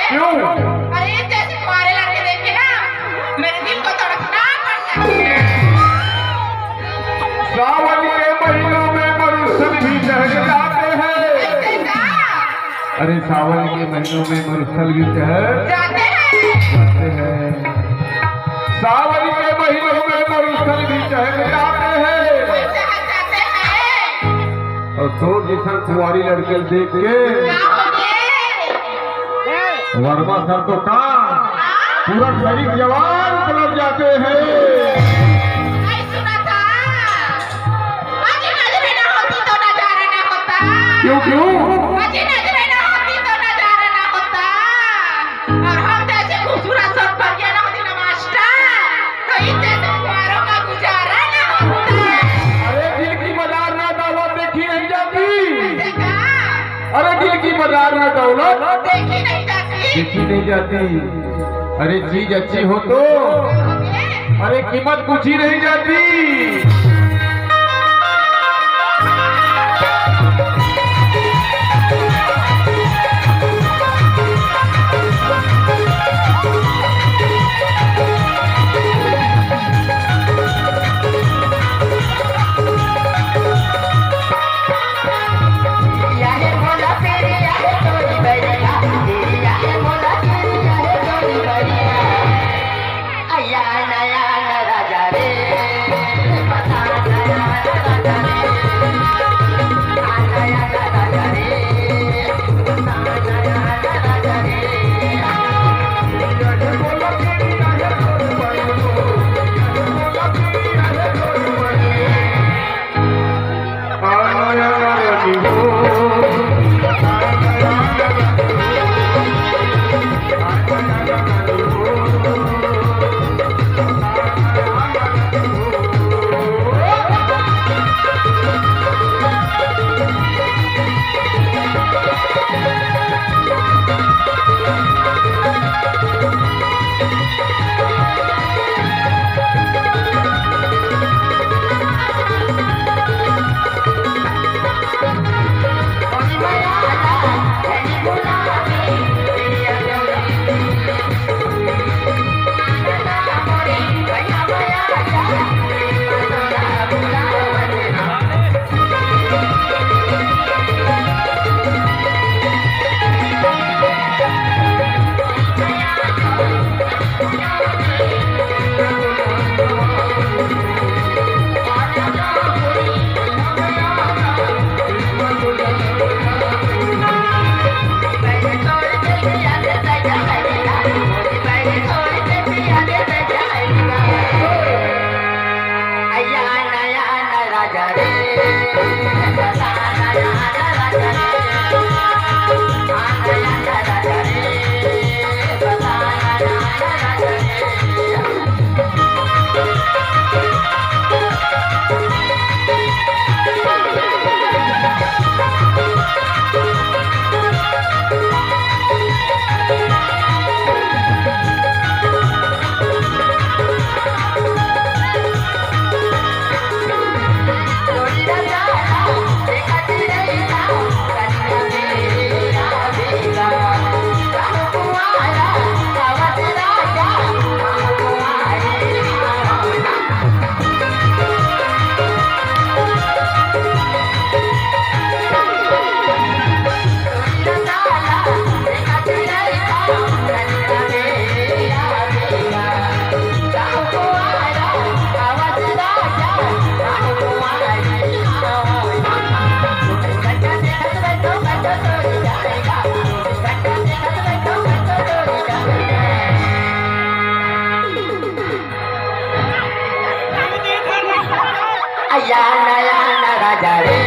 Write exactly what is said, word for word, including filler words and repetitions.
क्यों? अरे, जैसे कुंवारे लड़के देख के ना, मेरे दिल को तड़पना पड़ता है। सावन के महीनों में मरुस्थल भी चहक जाते हैं। ऐसे का? अरे, सावन के महीनों में मरुस्थल भी चहक जाते हैं। जाते हैं। सावन के महीनों में मरुस्थल भी चहक जाते हैं। चहक जाते हैं। अउ तोर जइसन कुंवारी लड़के ल देख के का होगे? वर्मा सर तो का पूरा शरीर जवान पलट जाते हैं। नहीं सुना था। आज नजरे ना होती तो नजारा ना होता। क्यों, क्यों? आज नजरे ना होती तो नजारा ना होता। और हम जैसे खूबसूरत सोनपरिया ना होती ना मास्टर, तो इन जैसे कुंवारों का गुजारा ना होता। अरे, दिल की मदार ना दौलत देखी नहीं जाती। ऐसे का? अरे, दिल की मदार ना दौलत देखी नहीं जाती। देखी नहीं जाती। अरे, चीज अच्छी हो तो, अरे, कीमत पूछी नहीं जाती। आया नया नया राजा रे।